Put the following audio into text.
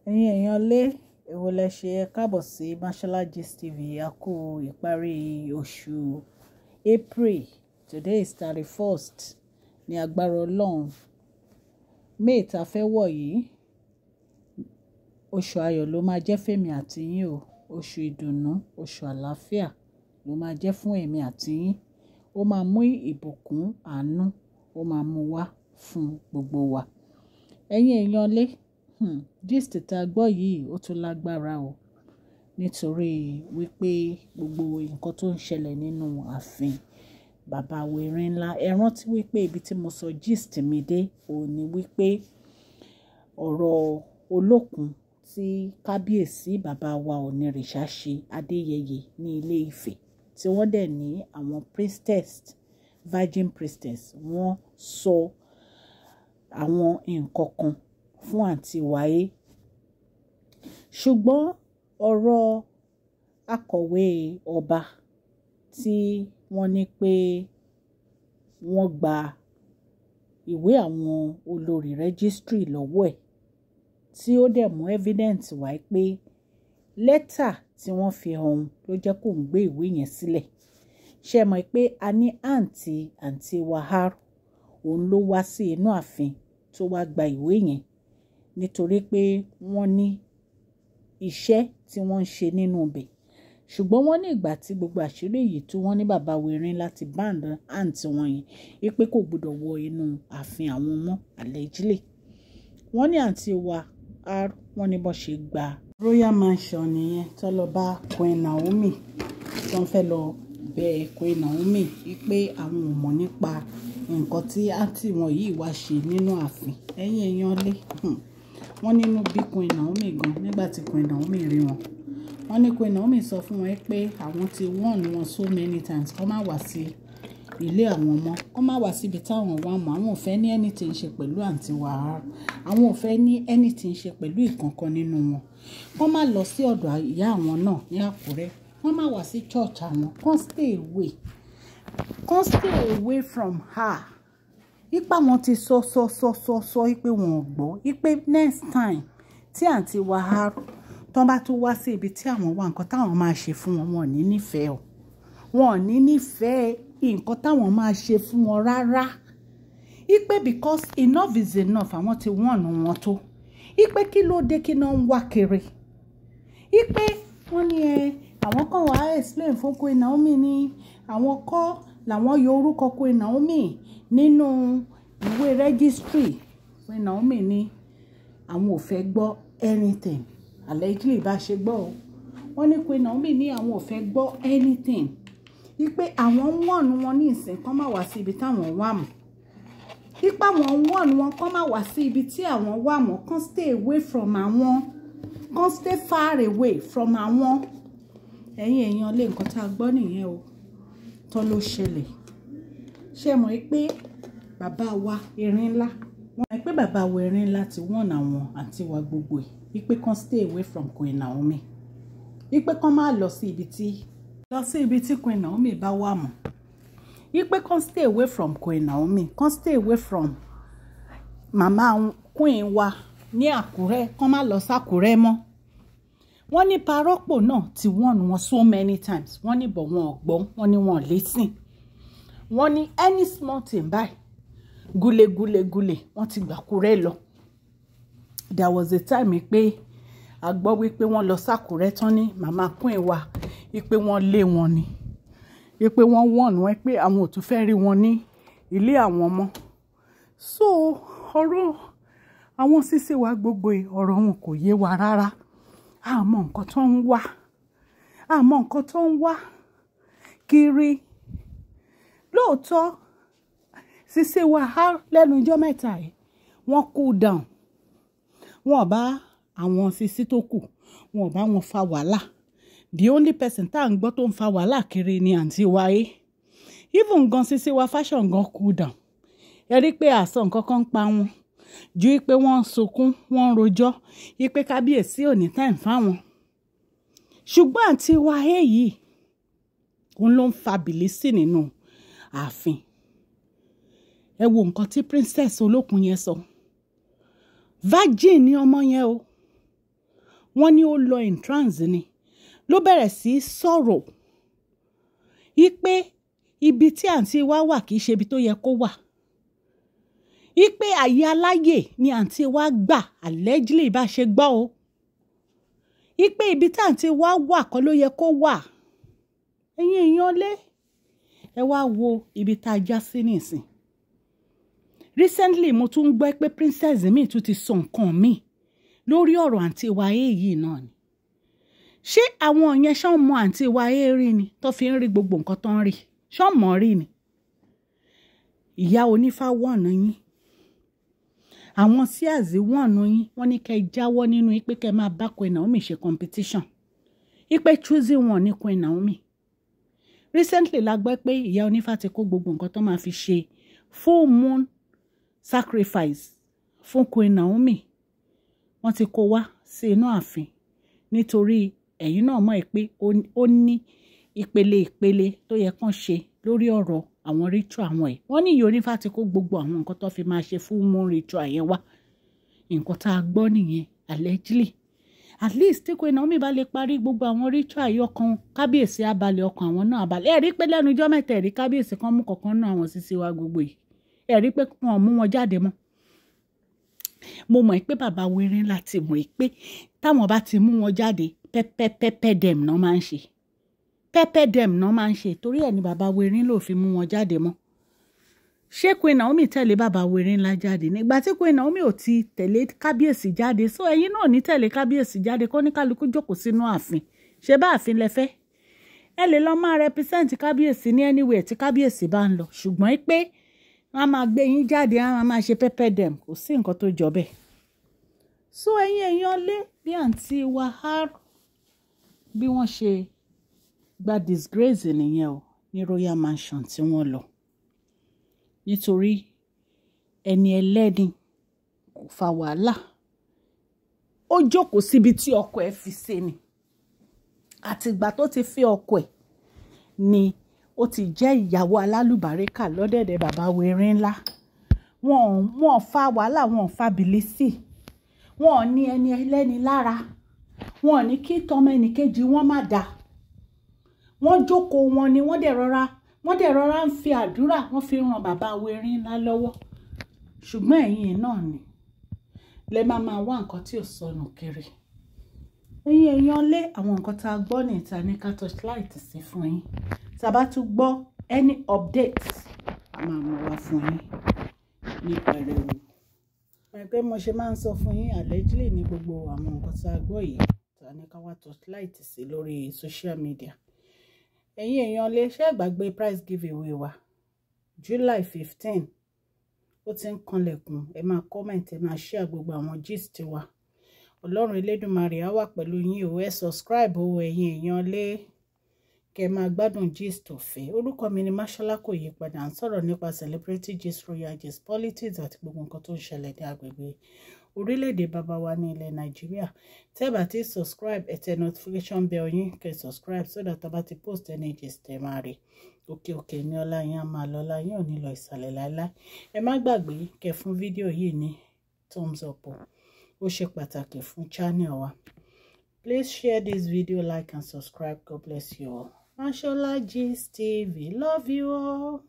Ẹ̀yin èèyàn lé, èwo lẹ ṣe? Ẹ káàbọ̀ sí Mashola Gist TV. A kú ìparí oṣù April. Today is 31st. Ní agbára Ọlọ́run, May ta fẹ́ wọ̀ yìí, oṣù ayọ̀ ló máa jẹ́ fún èmi àti yín o. Oṣù ìdùnnú, oṣù àlàáfíà ló máa jẹ́ fún èmi àti yín. Ó máa mú ìbùkún, àánú, ó máa mú wá fún gbogbo wa. Ẹ̀yin èèyàn lé, gist tá a gbọ́ yìí ó tún lágbára o. Nítorí wípé gbogbo nǹkan tó ń ṣẹlẹ̀ nínú ààfin bàbá wa Erinla. Ẹ rántí wípé ibi tí mo sọ gist mi dé, òun ní wípé ọ̀rọ̀ Olókun tí kábíyèsí bàbá wa Ọọ̀nirìṣà ṣe Adéyẹyè ní ilé Ifẹ̀, tí wọ́n dẹ̀ ní àwọn priestess, virgin priestess, wọ́n sọ àwọn nǹkan kan fún àǹtí wáyé. Ṣùgbọ́n ọ̀rọ̀ akọ̀wé ọba tí wọ́n ní pé wọ́n gba ìwé àwọn olórí registry lọ́wọ́ ẹ̀, tí ó dẹ̀ mú evidence wá pé lẹ́tà tí wọ́n fi hàn ló jẹ́ kó ń gbé ìwé yẹn sílẹ̀. Ṣé ẹ mọ̀ pé a ní àǹtí Wahar, òun ló wá sí inú ààfin tó wá gba ìwé yẹn, nítorí pé wọ́n ní iṣẹ́ tí wọ́n ń ṣe nínú ibẹ̀. Ṣùgbọ́n wọ́n ní ìgbà tí gbogbo àṣírí yìí tí wọ́n ní bàbá wa Erinla ti ban àǹtí wọn yẹn wípé kò gbọdọ̀ wọ inú ààfin àwọn mọ́, allegedly. Wọ́n ní àǹtí wa R, wọ́n ní bó ṣe gba Royal Mansion nìyẹn, tó lọ bá Queen Naomi, tó ń fẹ́ lọ bẹ Queen Naomi wípé àwọn ò mọ̀ nípa nǹkan tí àǹtí wọn yìí wá ṣe nínú ààfin. Ẹ̀yin èèyàn lé, wọ́n nínú bí Queen Naomi gan nígbà tí Queen Naomi rí wọn. Wọ́n ní Queen Naomi sọ fún wọn pé àwọn ti warn wọn so many times kó má wá sí ilé àwọn mọ́, kó má wá síbi táwọn wà mọ́. Àwọn ò fẹ́ ní anything ṣe pẹ̀lú àǹtí wa. Àwọn ò fẹ́ ní anything ṣe pẹ̀lú ìkankan nínú wọn. Kó má lọ sí ọ̀dọ̀ ìyá àwọn náà ní Àkúrẹ́. Kó má wá sí church àwọn. Kó stay away. Kó stay away from her. Ipa wọn ti sọ sọ sọ sọ sọ wípé wọn ò gbọ́. Wípé next time tí àǹtí wa tán bá tún wá sí ibi tí àwọn wà, nǹkan táwọn máa ṣe fún wọn, wọn ò ní nífẹ̀ẹ́ o. Wọn ò ní nífẹ̀ẹ́ nǹkan táwọn máa ṣe fún wọn rárá. Wípé because enough is enough, àwọn ti warn wọn tó. Wípé kí ló dé, kí náà ń wá kiri. Wípé wọ́n ní ẹ, àwọn kan wá explain fún Queen Naomi ní àwọn kọ́ làwọn yọ orúkọ Queen Naomi nínú ìwé registry. Queen Naomi ní àwọn ò fẹ́ gbọ́ anything. Allegedly bá ṣe gbọ́ o. Wọ́n ní Queen Naomi ní àwọn ò fẹ́ gbọ́ anything. Wípé àwọn ń warn wọn ní ìsìn kán má wá sí ibi táwọn wà mọ́. Wípé àwọn ń warn wọn kán má wá sí ibi tí àwọn wà mọ́, kán stay away from àwọn, kán stay far away from àwọn. Ẹ̀yin èèyàn lé, nǹkan tá a gbọ́ nìyẹn o. Tán ló ṣẹlẹ̀. Ṣé ẹ mọ̀ pé bàbá wa Erinla, wọ́n mọ̀ pé bàbá wa Erinla ti warn àwọn àǹtí wa gbogbo ẹ̀ wípé kán stay away from Queen Naomi. Wípé kán má lọ sí ibi tí Queen Naomi bá wà mọ́. Wípé kán stay away from Queen Naomi, kán stay away from màmá Queen wa ní Àkúrẹ́, kán má lọ sákúrẹ́ mọ́. Wọ́n ní parọ́pò náà ti warn wọn so many times. Wọ́n ní bọ̀ wọn ò gbọ́, wọ́n ní wọn ò listen. Wọ́n ní any small thing báyìí, gule gule gule, wọ́n ti gbà Àkúrẹ́ lọ. There was a time pé a gbọ́ wípé wọ́n lọ sákúrẹ́ tán ní màmá Queen wa, wípé wọ́n lé wọn ni. Wípé wọ́n warn wọn pé àwọn ò tún fẹ́ rí wọn ní ilé àwọn mọ́. So ọ̀rọ̀ àwọn sísè wa gbogbo ọ̀rọ̀ wọn kò yé wa rárá. A mọ nǹkan tó ń wá. A mọ nǹkan tó ń wá kiri. Lóòótọ́, sísè wa há lẹ́nu ijọ́ mẹ́ta yìí, wọ́n cool down. Wọn ò bá àwọn sisi tó kù, wọn ò bá wọn fa wàhálà. The only person tá à ń gbọ́ tó ń fa wàhálà kiri ni àǹtí wa yìí. Even gan sisi wa fashion gan cool down. Ẹ rí pé àsọ nǹkan kan ń pa wọn ju wípé wọ́n ń sunkún, wọ́n ń rojọ́ wípé kábíyèsí ò ní time fáwọn. Ṣùgbọ́n àǹtí wa yìí, òun ló ń fa bìlísì nínú ààfin. Ẹ wo nǹkan tí princess Olókun yẹn sọ. Virgin ni ọmọ yẹn o. Wọ́n ní ó lọ entrance ni ló bẹ̀rẹ̀ sí í sọ̀rọ̀ ipe ibi tí àǹtí wa wà kì í ṣe ibi tó yẹ kó wà, ipe àyè aláyè ni àǹtí wa gbà, allegedly bá ṣe gbọ́ o, ipe ibi tí àǹtí wa wà kọ́ ló yẹ kó wà. Ẹ̀yin èèyàn lé, ẹ wá wo ibi tá a já sí nísìn. Recently mo tún ń gbọ́ pé princess mi tún ti sọ nǹkan mi lórí ọ̀rọ̀ àǹtí wa èyí náà ni. Ṣé àwọn yẹn ṣán mọ àǹtí wa rí ni tó fi ń rí gbogbo nǹkan tó ń rí? Ṣán mọ̀ rí ni? Ìyá onífá wọ̀nà yín, àwọn síàzì wọ̀nà yín, wọ́n ní kẹ́ jáwọ́ nínú pé kẹ́ máa bá Queen Naomi ṣe competition, ipe choosing one ní Queen Naomi. Recently la gbọ́ pé ìyá onífá ti kó gbogbo nǹkan tó máa fi ṣe full moon sacrifice fún Queen Naomi. Wọ́n ti kó wá sí inú ààfin, nítorí ẹ̀yin náà mọ̀ pé ó ní ìpele ìpele tó yẹ kán ṣe lórí ọ̀rọ̀ àwọn ritual àwọn ẹ̀. Wọ́n ní ìyá onífá ti kó gbogbo àwọn nǹkan tó fi máa ṣe full moon ritual yẹn wá. Nǹkan tá a gbọ́ nìyẹn, allegedly. At least tí Queen Naomi bá lè parí gbogbo àwọn ritual yìí, ọkàn kábíyèsí abalẹ̀, ọkàn àwọn náà abalẹ̀. Ẹ rí pé lẹ́nu ijọ́ mẹ́ta, ẹ rí kábíyèsí kan mú kọ̀ọ̀kan náà àwọn sísí wa gbogbo yìí, ẹ rí pé wọn ò mú wọn jáde mọ́. Mo mọ̀ pé bàbá wẹ̀rín láti mọ̀ pé táwọn bá ti mú wọn jáde, pẹ́pẹ́pẹ́pẹ́ dem náà máa ń ṣe, pẹ́pẹ́ dem náà máa ń ṣe. Torí ẹ̀ ni bàbá wẹ̀rín ló fi mú wọn jáde mọ́. Ṣé Queen Naomi tẹ̀lé bàbá wẹ̀rín ńlá jáde nígbà tí Queen Naomi ò ti tẹ̀lé kábíyèsí jáde? So ẹ̀yin náà ní tẹ̀lé kábíyèsí jáde, kó ní kálukú jókòó sínú ààfin. Ṣé bá ààfin lẹ fẹ́? Ẹ lè lọ máa represent kábíyèsí ní anywhere tí kábíyèsí bá ń lọ, ṣùgbọ́n pé wọ́n á máa gbé yín jáde, wọ́n á máa ṣe pẹ́pẹ́ dem, kò sí nǹkan tó jọ bẹ́ẹ̀. So ẹ̀yin èèyàn lé, bí àǹtí wa bí wọ́n ṣe gba disgrace nìyẹn o ní Royal Mansion tí wọ́n lọ, nítorí ẹni ẹlẹ́ni kò fa wàhálà, ó jókòó síbi tí ọkọ ẹ̀ fi ṣe ni. Àtìgbà tó ti fi ọkọ ẹ̀ ni ó ti jẹ́ ìyàwó alálùbáríkà lọ́dẹ̀dẹ̀ bàbá wẹ̀rín ńlá. Wọn fa wàhálà, wọn fa bìlísì, wọn ò ní ẹni ẹlẹ́ni lára, wọn ò ní kí tọmọ ẹnìkejì wọn má dáa. Wọ́n jókòó wọn ni, wọ́n dẹ̀ rọra ń fi àdúrà wọ́n fi ràn bàbá wẹ̀rín ńlá lọ́wọ́. Ṣùgbọ́n ẹ̀yin náà ni lẹ máa máa wá nǹkan tí ò sọnù kiri. Ẹ̀yin èèyàn lé, àwọn nǹkan tá a gbọ́ ní ìta ní ká torchlight sí fún yín. Tá a bá tún gbọ́ any update, a máa mú wá fún yín ní pẹrẹwu. Pé mo ṣe máa ń sọ fún yín, allegedly ní gbogbo àwọn nǹkan tá a gbọ́ yìí tá a ní ká wá torchlight sí lórí social media. Ẹ̀yin èèyàn lè ṣe gbàgbé prize giveaway wa July 15, ó ti ń kanlẹ̀kùn. Ẹ máa comment, ẹ máa share gbogbo àwọn gist wa. Ọlọ́run Elédùmarè á wà pẹ̀lú yín o. Ẹ subscribe o, ẹ̀yin èèyàn lé, kẹ́ máa gbádùn gist ọ̀fẹ́. Orúkọ mi ni Mashola, kò yí padà. À ń sọ̀rọ̀ nípa celebrity gist, royal gist, politics àti gbogbo nǹkan tó ń ṣẹlẹ̀ ní agbègbè orílẹ̀-èdè bàbá wa ní ilẹ̀ Nàìjíríà. Tẹ́ bá ti subscribe, ẹ tẹ notification bell yín, kẹ́ subscribe so that tá bá ti post any gist, ẹ máa rí. Òkè òkè ní ọlá yín á máa lọ, ọlá yín ò ní lọ ìsàlẹ̀ láéláé. Ẹ má gbàgbé kẹ́ fún fídíò yìí ní thumbs up o, ó ṣe pàtàkì fún channel wa. Please share this video, like and subscribe. God bless you all. Mashola Gist TV, love you all.